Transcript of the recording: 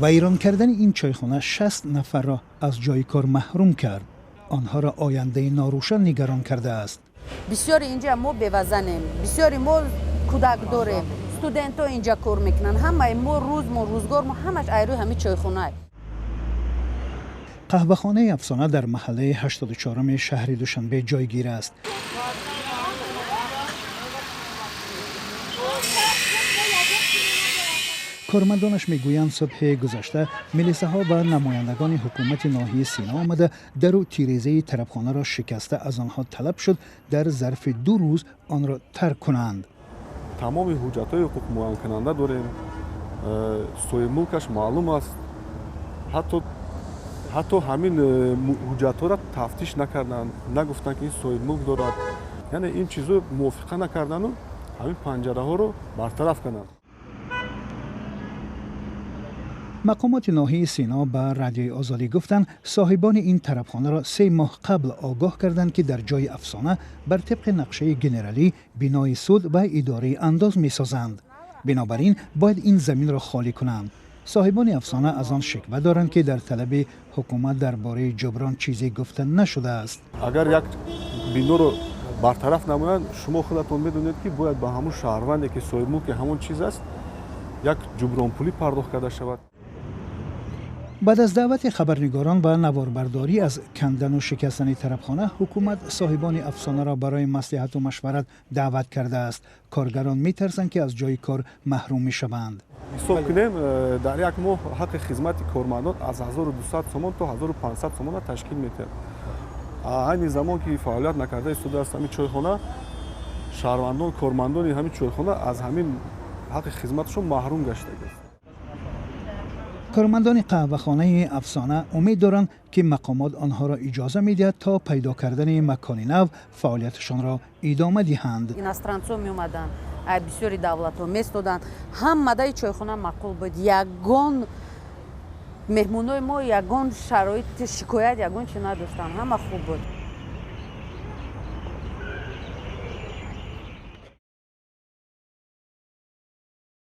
Вайрон кардани ин чойхона 60 нафарро аз ҷои кор маҳрум кард. Онҳоро ояндаи норӯшан нигарон кардааст. Бисёри инҷа мо бевазанем, бисёри мо кӯдак дорем, студентҳо инҷа кор мекунанд. Ҳамаи мо рӯзмо, рӯзгор мо ҳамаш айрӯи ҳамин чойхона. Қаҳвахонаи Афсона дар маҳаллаи 84-уми шаҳри Душанбе ҷойгир аст. Кормандонаш мегӯянд, субҳи гузашта милисаҳо ва намояндагони ҳукумати ноҳияи Сино омада, дару тирезаи тарабхонаро шикаста, аз онҳо талаб шуд дар зарфи 2 рӯз онро тарк кунанд. Тамоми ҳуҷҷатҳои ҳуқуқмуайянкунанда дорем, соҳибмулкаш маълум аст. Ҳатто ҳамин ҳуҷҷатҳоро тафтиш накарданд, нагуфтанд, ки ин соҳибмулк дорад. Яъне ин чизо мувофиқа накардану ҳамин панҷараҳоро бартараф карданд. Мақомоти ноҳияи Сино ба Радиои Озодӣ гуфтанд, соҳибони ин тарабхонаро 3 моҳ қабл огоҳ карданд, ки дар ҷои Афсона бар тибқи нақшаи генералӣ бинои суд ва идораи андоз месозанд. Бинобар ин бояд ин заминро холӣ кунанд. Соҳибони Афсона аз он шиква доранд, ки дар талаби ҳукумат дар бораи ҷуброн чизе гуфта нашудааст. Агар як биноро бартараф намоянд, шумо худатон медонед, ки бояд ба ҳамун шаҳрванде, ки соҳибмулки ҳамон чиз аст, як ҷубронпулӣ пардохт карда шавад. Баъд аз даъвати хабарнигорон ба наворбардорӣ аз кандану шикастани тарабхона, ҳукумат соҳибони Афсонаро барои маслиҳату машварат даъват кардааст. Коргарон метарсанд, ки аз ҷои кор маҳрум мешаванд. Ҳисоб кунем, дар як моҳ ҳаққи хизмати кормандон аз 1200 сомон то 1500 сомонро ташкил медиҳад. Айни замон ки фаъолият накарда истодааст ҳамин чойхона, шаҳрвандон, кормандони ҳамин чойхона аз ҳамин ҳаққи хизматашон маҳрум гаштагиаст. Кормандони қаҳвахонаи Афсона умед доранд, ки мақомот онҳоро иҷоза медиҳад то пайдо кардани макони нав фаъолияташонро идома диҳанд. Иностранцо меомаданд, бисёри давлатҳо местоданд. Ҳамадаи чойхона маъқул буд. Ягон меҳмонои мо ягон шароити шикоят, ягон чи надоштанд, ҳама хуб буд.